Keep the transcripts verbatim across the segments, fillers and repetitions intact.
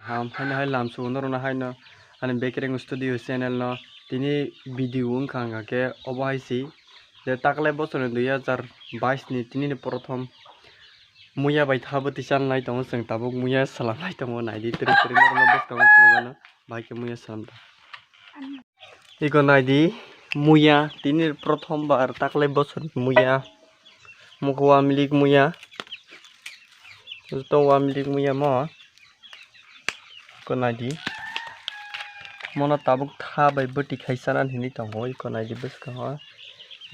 Ham haino hai lamsao norokno haino ani Bekereng Studio channel no tini video wngkha hwnkha khe obo hai se je taklai bochorni dui hazar bais ni tini ni prothom muya bai tha bwtwi chanlai tongo, chwng tabuk muya swlamlai tongo, naidi twrwi twrwi norokno bwskango phunukgano bahai khe muya swlam tong. Iko naidi muya, tini prothom bar taklai bochorni muya. Mokhe wamilik muya. Joto wamilik muya mo. Iko naidi. Mono tabuk tha bai bwtwi khai chanani hinwi tongo. Iko naidi bwskango.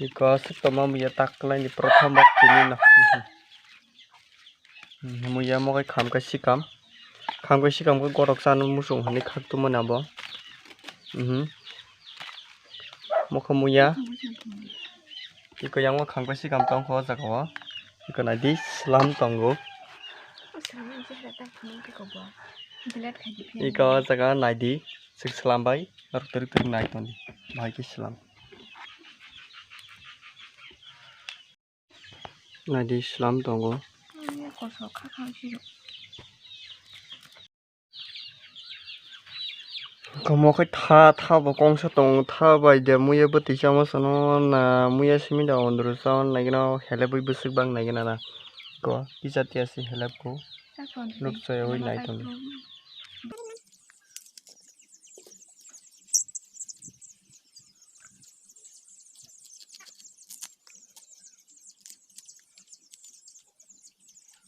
Iko aswk tongma muya taklaini prothom bar tini no. Muya mo khe khamkhe sikam. Khamkhe sikam khe gorok chano muchung hinwi khak tongmani abo. Mhm. Mokhe muya. Iko yango khamkhe sikam tongkho o jaga o. Iko naidi swlam tongo. Iko o jaga naidi. Swk swlam bai. Norok twrwk twrwk nai tongdi. Bahai khe swlam. Naidi swlam tongo. Komo khe tha, tha bo kongsa tongo, tha bai de muya bwtwi chama sano na muya simi da ondro chawan naigeno helebwi bwswk bang naigena na. Ko kisa tiya si helep ko. Nuk chaya wi nai tongo.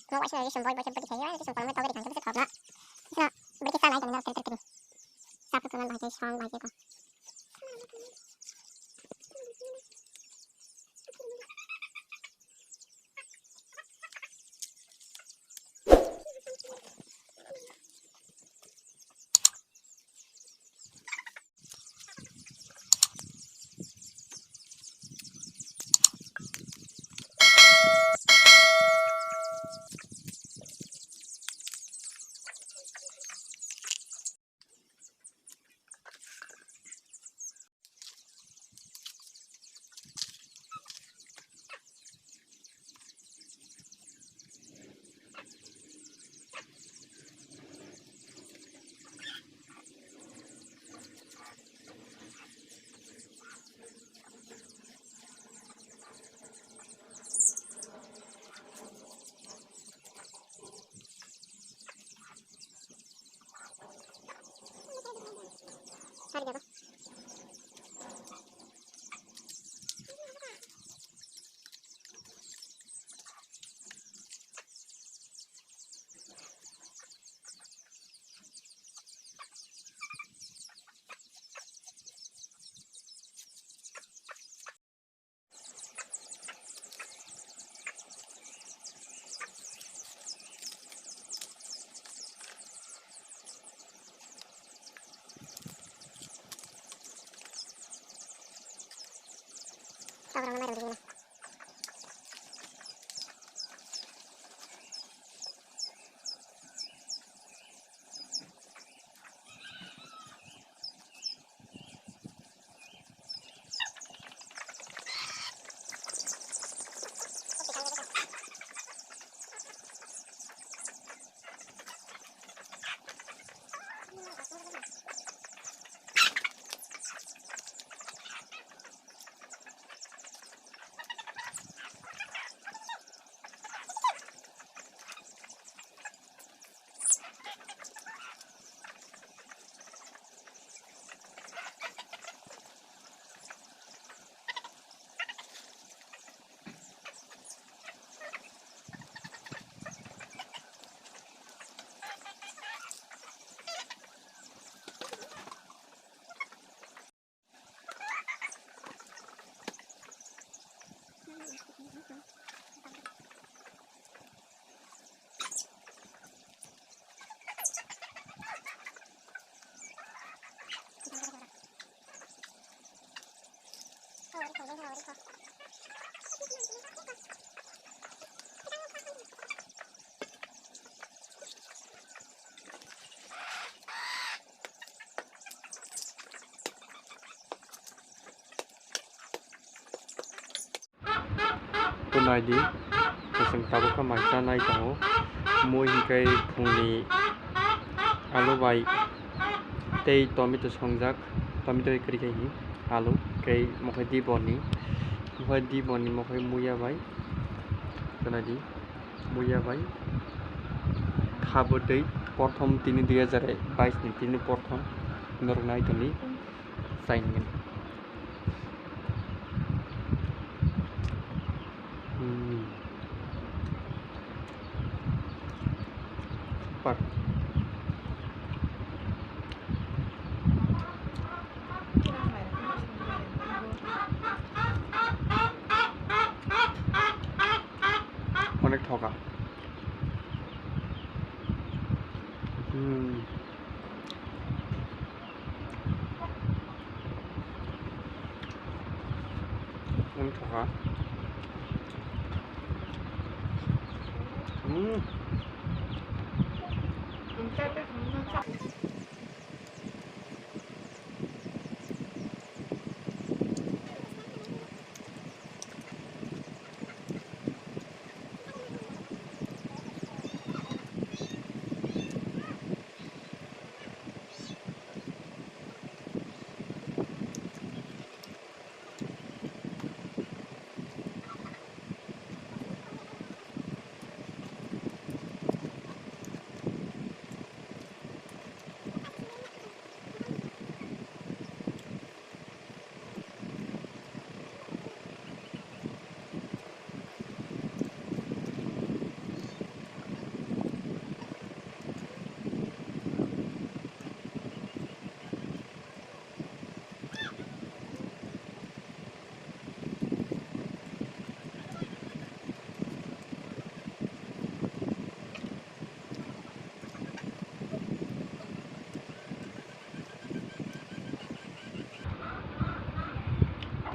Mo waisa ri sum boi boi beri khayo, ri sum kolom togri khayo, bisa thokna. Bisa beri kisa nai tongna, teri teri teri. Sap tu tunan bahai song bahai ko. Naidi, chwng tabuk khe mai cha nai tongo. Mui hinkhe phungni Alu bai tei tomato songjak, tomato bai kwrwi khai hi alu, tei mokhe di boni, mokhe di boni, mokhe muya bai, tei nai di muya bai kha bwtwi, prothom tini dui hazar bais ni tini prothom norok nai tongdi. Saini. Hmm. Super. Onek thoka. Hmm. Wng thokha. Hmm.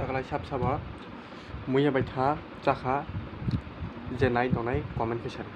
Taklai sab sabo muya bai tha chakha, je nai tongnai comment khe sari.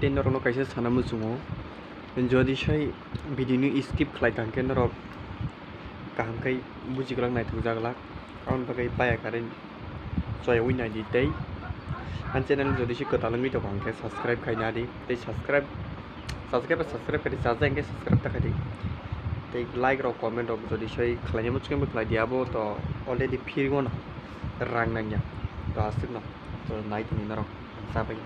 Tei norokno kaisa sana muchungo, jodi sai video ni skip khlai tang khe norok kaham khai bujiglak, naithokjaglak, aboni bagwi paya kare choyaui naidi tei ani channel jodi se kwtal wngwi tongkha hwnkhe subscribe khai nadi tei subscribe, subscribe, subscribe khai di, chajak hwnkhe subscribe ta khai di tei like rok, comment rok jodi sai khlaina muchungwi khlai di, abo to already free o no, rang nangya, to aswk no, to nai tongdi norok. Chabai.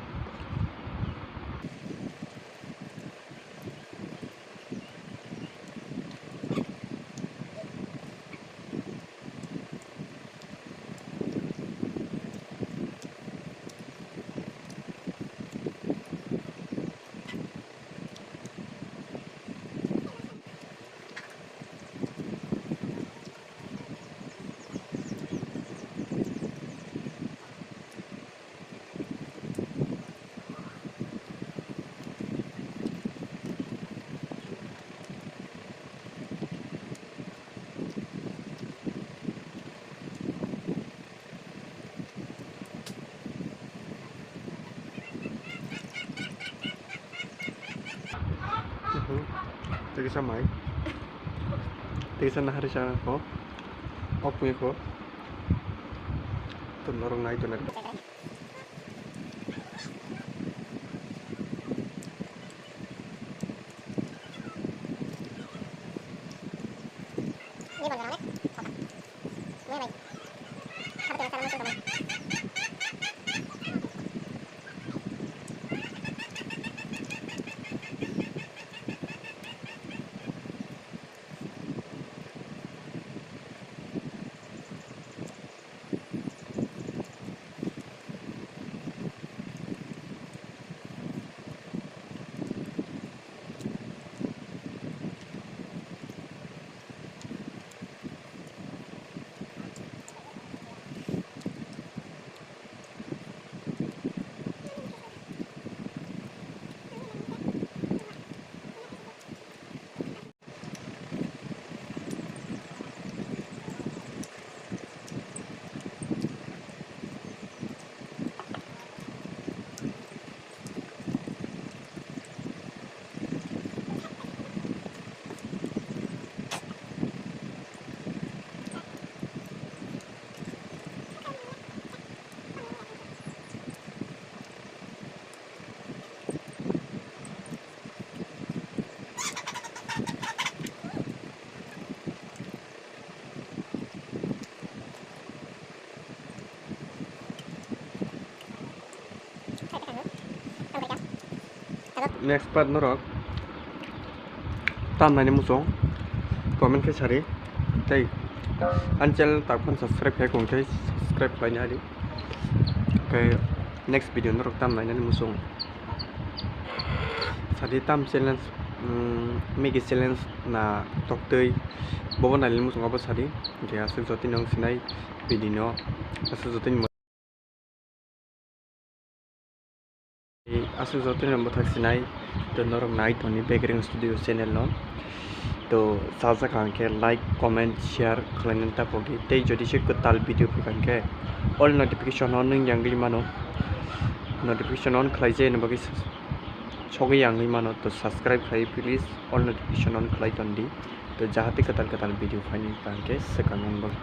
Tei kisa mai. Tei kisa nahari sa ko. Ok, ko. Tum norok nai tonai. Next part norok tam naini muchung comment khe sari tei ani channel tak phano subscribe khai kong khe subscribe khlaina hari. Khe next video norok tam nainani muchung sadi tam challenge, mm, Maggie challenge na toktwi bobo nailani muchung abo sadi. Khe aswk jotoni nong sinai video no aswk jotoni Aswk jotoni no bwthak sinai to norok nai toni Background Studio channel no. To sajak ang khe like, comment, share khlainani ta pogi. Tei jodi se kwtal video phikha khe all notification on wng yangwi mano. Notification on khlai jai bagwi sogwi yangwi mano. To subscribe khlai please, all notification on khlai tondi. To jahate kwtal kwtal video phaini tang khe swkang wng bagwi.